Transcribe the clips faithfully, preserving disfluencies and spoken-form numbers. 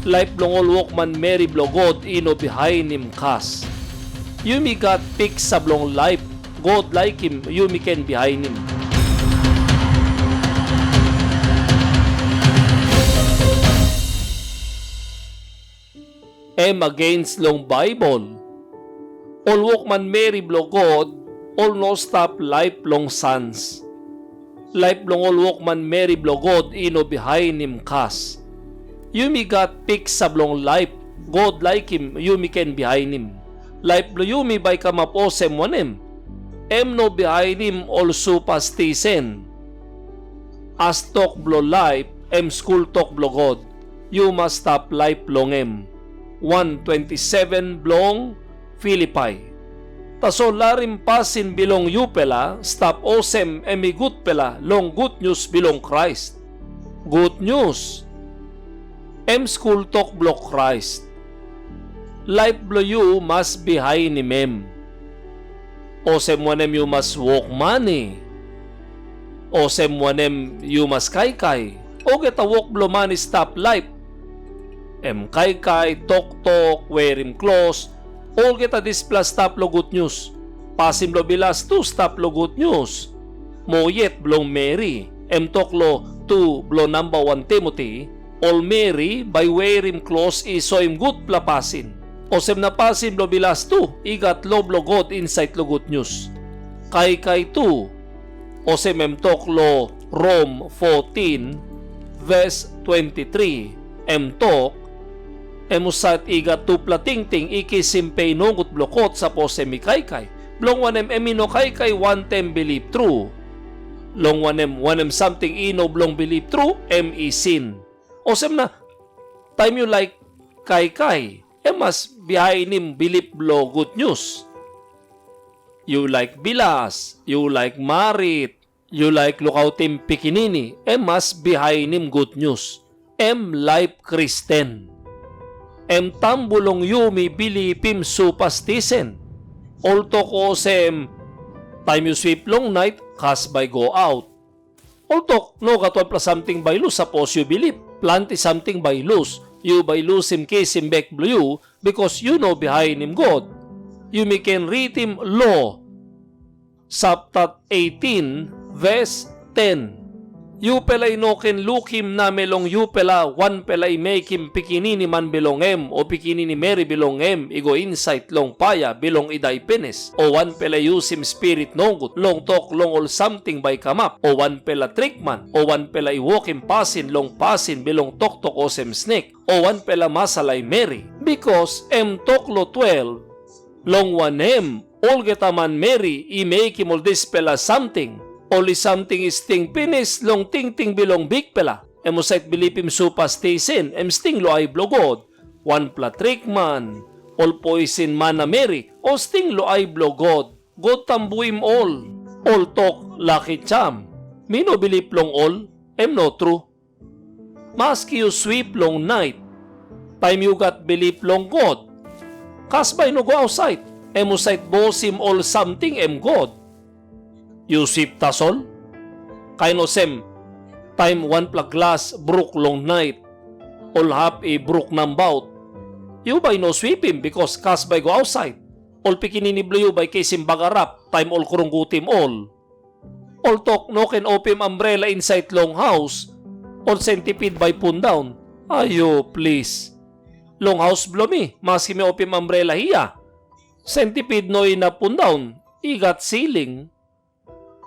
Laip bilong ol wokmanmeri bilong God i no bihainim kas. Yumi gat piksa bilong laip God laikim yumi ken bihainim. Em agains long Baibel. Ol wokmanmeri bilong God, ol no stap laip long sans. Laip bilong ol wokmanmeri bilong God i no bihainim kas. Yumi gat piksa bilong laip God laikim yumi ken bihainim. Laip bilong yumi bai i kamap olsem wanem? Em no bihainim ol supastisen. As tok bilong laip, em skul tok bilong God, yu mas stap laip long em. Wan twenti seven bilong Filipai. Tasol larim pasin bilong yupela stap olsem em i gutpela long gutnius bilong Krais. Gutnius, em skul tok bilong Krais. Laip bilong yu mas bihainim em. Olsem wanem yu mas wok mani? Olsem wanem yu mas kaikai? Olgeta wok bilong man i stap laip, em kaikai, toktok, werim klos, olgeta dispela stap long gutnius. Pasin bilong bilas tu stap long gutnius. Moa yet bilong meri, em tok long tu bilong namba wan Timoti, ol meri bai i werim klos i soim gutpela pasin. Olsem na pasin bilong bilas tu i gat lo bilong God insait long gutnius. Kaikai tu, olsem em tok long Rom fotin, ves twenti tri, em tok, em husat i gat tupela tingting i kisim pe nogut bilong kot sapos em i kaikai, bilong wanem em i no kaikai wantaim bilip tru. Long wanem, wanem samting i no bilong bilip tru, em i sin. Olsem na, taim yu laik kaikai, em mas bihainim bilip bilong gutnius. Yu laik bilas, yu laik marit, yu laik lukautim pikinini, em mas bihainim gutnius. Em laip Kristen. Em tambu long yumi bilipim supastisen. Ol tok olsem, taim yu swip long nait, kas bai i go aut. Ol tok, nogat wanpela samting bai i lus sapos yu bilip. Planti samting bai i lus. Yu bai lusim kisim bek bilong yu, bikos yu no bihainim God. Yumi ken ritim lo, sapta eitin, ves ten. Yupela i no ken lukim namel long yupela wanpela i mekim pikinini man bilong em o pikinini meri bilong em i go insait long paia bilong i dai pinis, o wanpela i yusim spirit nogut long tok long ol samting bai i kamap, o wanpela trikman, o wanpela i wokim pasin long pasin bilong toktok olsem snek, o wanpela masala i meri. Bikos em tok long twelv, long wanem, olgeta manmeri i mekim ol dispela samting, ol i samting i sting pinis long tingting bilong Bikpela, em husat bilipim supastisen, em sting long ai bilong God, wanpela trikman, ol poisin man na meri, ol sting long ai bilong God. God tambuim ol, ol tok laki jam. Mi no bilip long ol, em no tru. Maski yu swip long nait, taim yu gat bilip long God, kas bai i no go ausait, em husat bosim ol samting em God. Yu swip tasol, kain olsem, taim wanpela glas bruk long nait, ol hap i bruk nabaut, yu bai no swipim, bikos kas bai i go ausait, ol pikinini bilong yu bai i kisim bagarap taim ol krungutim ol. Ol tok, no ken opim ambrela insait long haus, ol sentipit bai i pundaun. Ayo, plis. Long haus bilong mi, maski mi opim ambrela hia, sentipit no inap pundaun, i gat siling.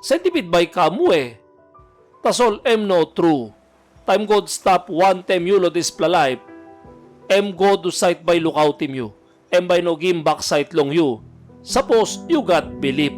Sentipit bai i kam we? Tasol em no tru. Taim God stap wantaim yu long dispela laip, em God husat bai i lukautim yu. Em bai i no gim baksait long yu, sapos yu gat bilip.